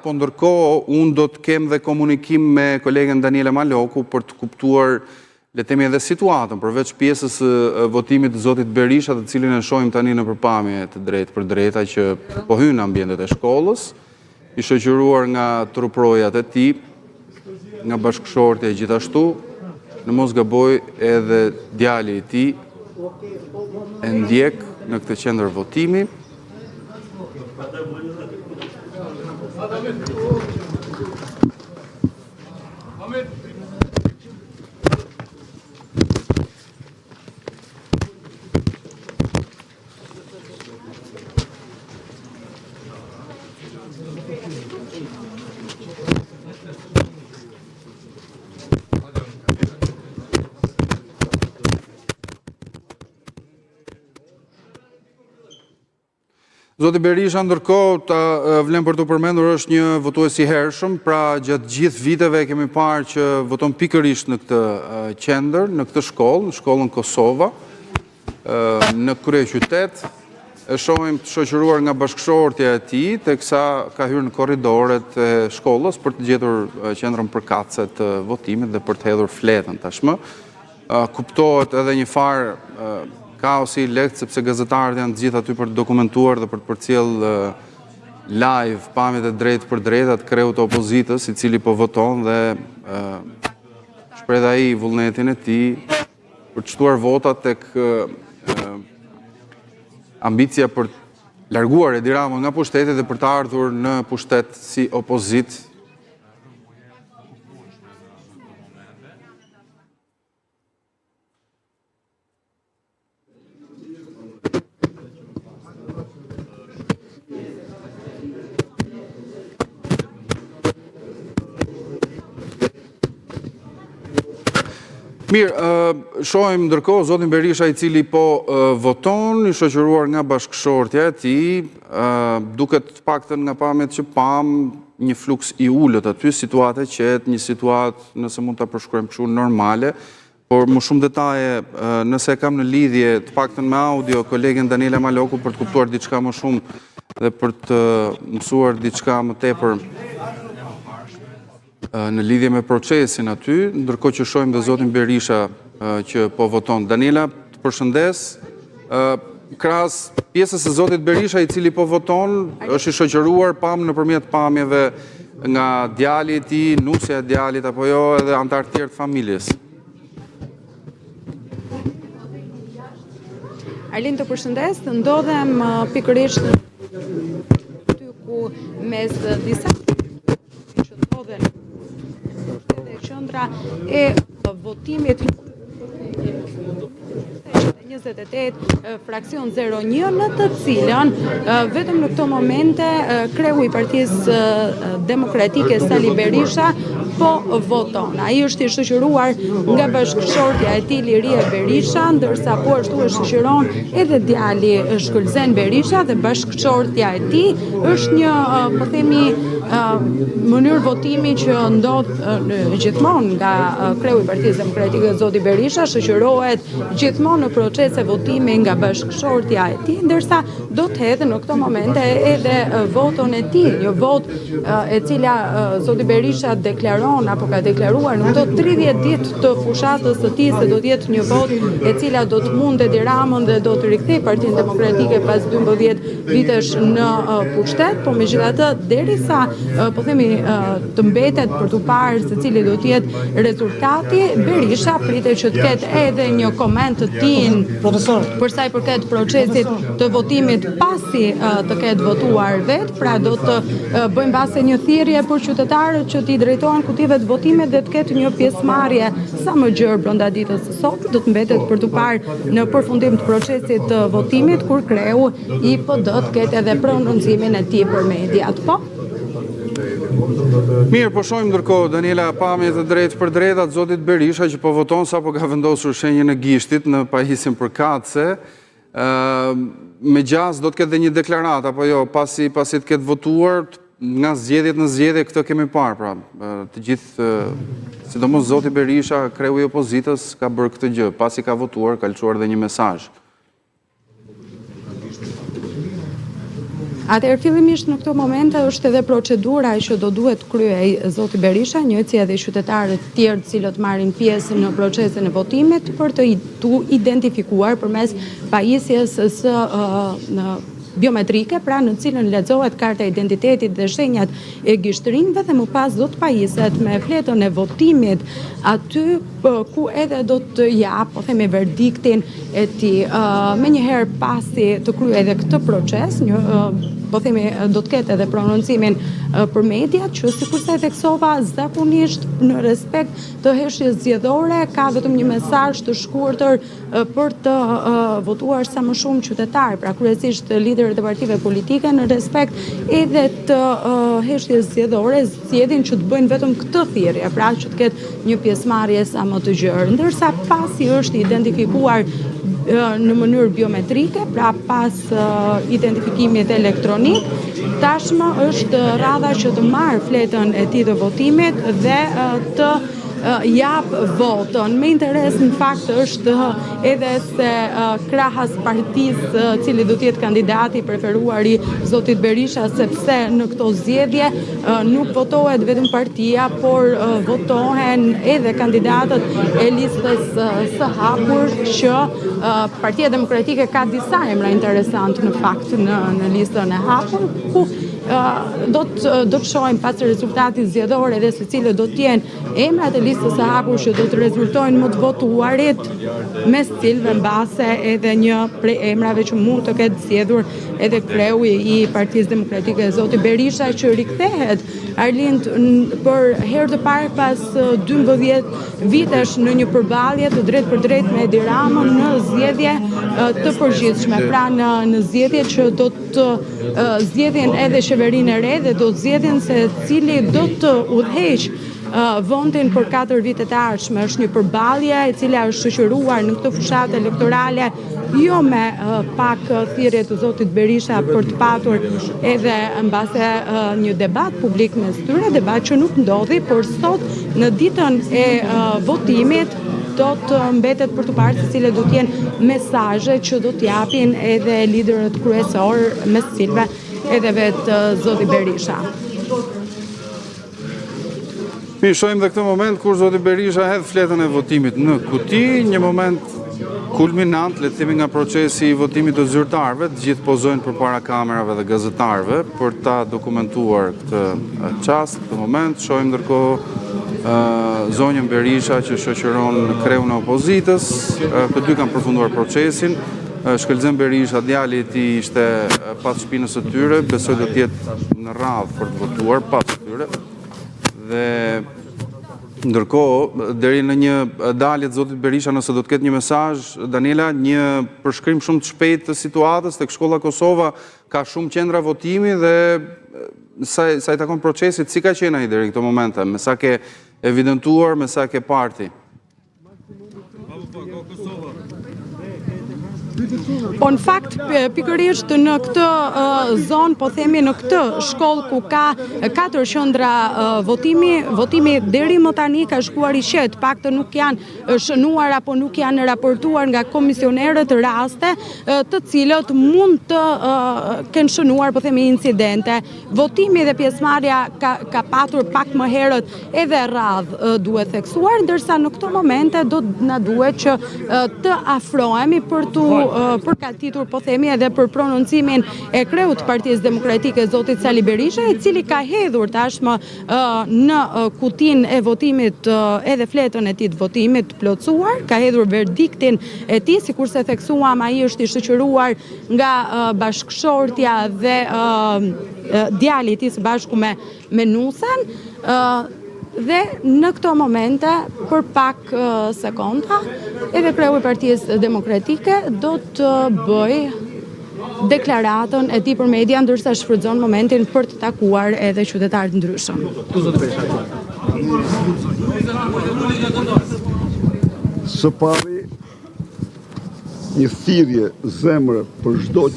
Po ndërkohë unë do të kem dhe komunikim me kolegen Daniela Maloku për të kuptuar le të themi edhe situatën, përveç pjesës së votimit të zotit Berisha, të cilin e shohim tani nëpër pamje të drejtpërdrejta që po hyn në ambientet e shkollës, i shoqëruar nga truprojat e tij, nga bashkëshortja gjithashtu, në mos gaboj edhe djali i tij e ndjek në këtë qendër votimi. Zoti Berisha ndërkohë ta vlen për t'u përmendur është një votues i hershëm, pra gjatë gjithë viteve e kemi parë që voton pikërisht në këtë qendër, në këtë shkollë, në shkollën Kosova, në kryeqytet, e shohim të shoqëruar nga bashkëshortja e tij, teksa ka hyrë në korridoret e shkollës për të gjetur qendrën përkatëse të votimit dhe për të hedhur fletën tashmë. Kuptohet edhe një farë kaosi i lehtë, sepse gazetarët janë të gjithë aty për të dokumentuar dhe për të përcjellë live pamjet e drejtpërdrejta të kreut të opozitës, i cili po voton dhe shpreh dhe ai vullnetin e tij për të shtuar votat tek ambicia për të larguar Edi Ramën nga pushteti dhe për të ardhur në pushtet si opozitë. Mirë, shohim ndërkohë zotin Berisha i cili po voton, i shoqëruar nga bashkëshortja e tij, duket të paktën nga pamjet që pamë një fluks i ulët aty, situatë e qetë, një situatë nëse mund ta përshkruajmë kështu normale, por më shumë detaje, nëse e kam në lidhje, të paktën me audio, kolegen Daniela Maloku për të kuptuar diçka më shumë dhe për të mësuar diçka më tepër në lidhje me procesin aty, ndërkohë që shohim dhe zotin Berisha që po voton. Daniela, të përshëndes. Krahas pjesës së zotit Berisha i cili po voton, është i shoqëruar pamë nëpërmjet pamjeve nga djali i tij, nusja e djalit apo jo, edhe anëtarë të tjerë të familjes. Arlind të përshëndes, ndodhem uh, pikërisht aty ku mes disa që ndodhen edhe qendra e votimit 28 fraksion 01 në të cilën vetëm në këto momente kreu i Partisë Demokratike Sali Berisha po voton. Ai është i shoqëruar nga bashkëshortja e tij Lirie Berisha, ndërsa po ashtu e shoqëron edhe djali Shkëlzen Berisha dhe bashkëshortja e tij është një po themi mënyrë votimi që ndodh gjithmonë nga kreu i Partisë Demokratike zoti Berisha shoqërohet gjithmonë në procese votimi nga bashkëshortja e tij, ndërsa do të hedhë në këto momente edhe votën e tij, një votë e cila zoti Berisha deklaron apo ka deklaruar në këto 30 ditë të fushatës së tij se do të jetë një votë e cila do të mundë Edi Ramën dhe do të rikthejë Partinë Demokratike pas 12 vitesh në pushtet, po megjithatë derisa po themi të mbetet për t'u parë se cili do të jetë rezultati, Berisha pritet që të ketë edhe një koment të tij për sa i përket procesit të votimit pasi të ketë votuar vetë, pra do të bëjmë mbase një thirrje për qytetarët që t'i drejtohen kutive të votimit dhe të ketë një pjesëmarrje sa më gjerë brenda ditës së sotme, do të mbetet për t'u parë në përfundim të procesit të votimit kur kreu i PD të ketë edhe prononcimin e tij për mediat. Po. Mirë, po shohim ndërkohë Daniela pamje të drejtpërdrejta të zotit Berisha që po voton sapo ka vendosur shenjën e gishtit në pajisjen përkatëse. Ë me gjasë do të ketë dhe një deklaratë apo jo, pasi pasi të ketë votuar nga zgjedhjet në zgjedhje këtë kemi parë, pra të gjithë sidomos zoti Berisha, kreu i opozitës ka bërë këtë gjë, pasi ka votuar, ka lëshuar dhe një mesazh. Atëherë fillimisht në këto momente është edhe procedura që do duhet të kryejë zoti Berisha, njëjtë si edhe qytetarët tjerë të cilët marrin pjesë në procesin e votimit për të t'u identifikuar përmes pajisjes së biometrike, pra në cilën lexohet karta e identitetit dhe shenjat e gishtërinjve dhe më pas do të pajiset me fletën e votimit aty ku edhe do të japë, po themi, verdiktin e tij. Menjëherë pasi të kryejë edhe këtë proces, një, po themi, do të ketë edhe prononcimin për mediat, që sikurse e theksova, zakonisht në respekt të heshtjes zgjedhore, ka vetëm një mesazh të shkurtër për të votuar sa më shumë qytetarë, pra kryesisht liderët e partive politike në respekt edhe të heshtjes zgjedhore zgjedhin që të bëjnë vetëm këtë thirrje, pra që të ketë një pjesëmarrje sa më të gjerë. Ndërsa pasi është identifikuar në mënyrë biometrike, pra pas identifikimit elektronik, tashmë është radha që të marrë fletën e tij të votimit dhe të japë votën. Me interes në fakt është edhe se krahas partisë cili do të jetë kandidati i preferuar i zotit Berisha, sepse në këto zgjedhje nuk votohet vetëm partia, por votohen edhe kandidatët e listës së hapur që Partia Demokratike ka disa emra interesantë në fakt në në listën e hapur, ku do të do të shohim pas rezultatit zgjedhor edhe se cilët do të jenë emrat e listës së hapur që do të rezultojnë më të votuarit, mes cilëve mbase edhe një prej emrave që mund të ketë zgjedhur edhe kreu i Partisë Demokratike, zoti Berisha që rikthehet Arlind për herë të parë pas 12 vitesh në një përballje të drejtpërdrejtë me Edi Ramën në zgjedhje të përgjithshme, pra në në zgjedhje që do të zgjedhin edhe qeverinë e re dhe do të zgjedhin se cili do të udhëheqë vendin për 4 vitet e ardhshme. Është një përballje e cila është shoqëruar në këtë fushatë elektorale jo me pak thirrje të zotit Berisha për të patur edhe mbase një debat publik mes tyre, debat që nuk ndodhi, por sot në ditën e votimit do të mbetet për t'u parë se cilët do të jenë mesazhet që do të japin edhe liderët kryesorë mes të cilëve edhe vetë zoti Berisha. Mirë, shohim dhe këtë moment kur zoti Berisha hedh fletën e votimit në kuti, një moment kulminant, le të themi nga procesi i votimit të zyrtarëve, të gjithë pozojnë përpara kamerave dhe gazetarëve për ta dokumentuar këtë çast, këtë moment. Shohim ndërkohë zonjën Berisha që shoqëron kreun e opozitës, të dy kanë përfunduar procesin. Shkëlzen Berisha, djali i tij ishte pas shpinës së tyre, besoj do të jetë në radhë për të votuar pas tyre. Dhe ndërkohë, deri në një dalje të zotit Berisha, nëse do të ketë një mesazh, Daniela, një përshkrim shumë të shpejtë të situatës tek shkolla Kosova, ka shumë qendra votimi dhe sa sa i takon procesit, si ka qenë ai deri në këto momente, me sa ke evidentuar, me sa ke parë ti? Po në fakt, pikërisht në këtë zonë, po themi në këtë shkollë ku ka katër qendra votimi, votimi deri më tani ka shkuar i qetë, të paktën nuk janë shënuar apo nuk janë raportuar nga komisionerët raste të cilët mund të kenë shënuar, po themi, incidente. Votimi dhe pjesëmarrja ka, ka patur pak më herët edhe radhë duhet theksuar, ndërsa në këto momente do të na duhet që të afrohemi për t'u përgatitur, po themi edhe për prononcimin e kreut të Partisë Demokratike, zotit Sali Berisha, i cili ka hedhur tashmë në kutinë e votimit edhe fletën e tij të votimit të plotësuar, ka hedhur verdiktin e tij, sikurse theksuam ai është i shoqëruar nga bashkëshortja dhe djali i tij së bashku me me nusen dhe në këto momente për pak sekonda edhe kreu i Partisë Demokratike do të bëjë deklaratën e tij për media ndërsa shfrytëzon momentin për të takuar edhe qytetarë të ndryshëm. Së pari, një thirrje zemre për çdo.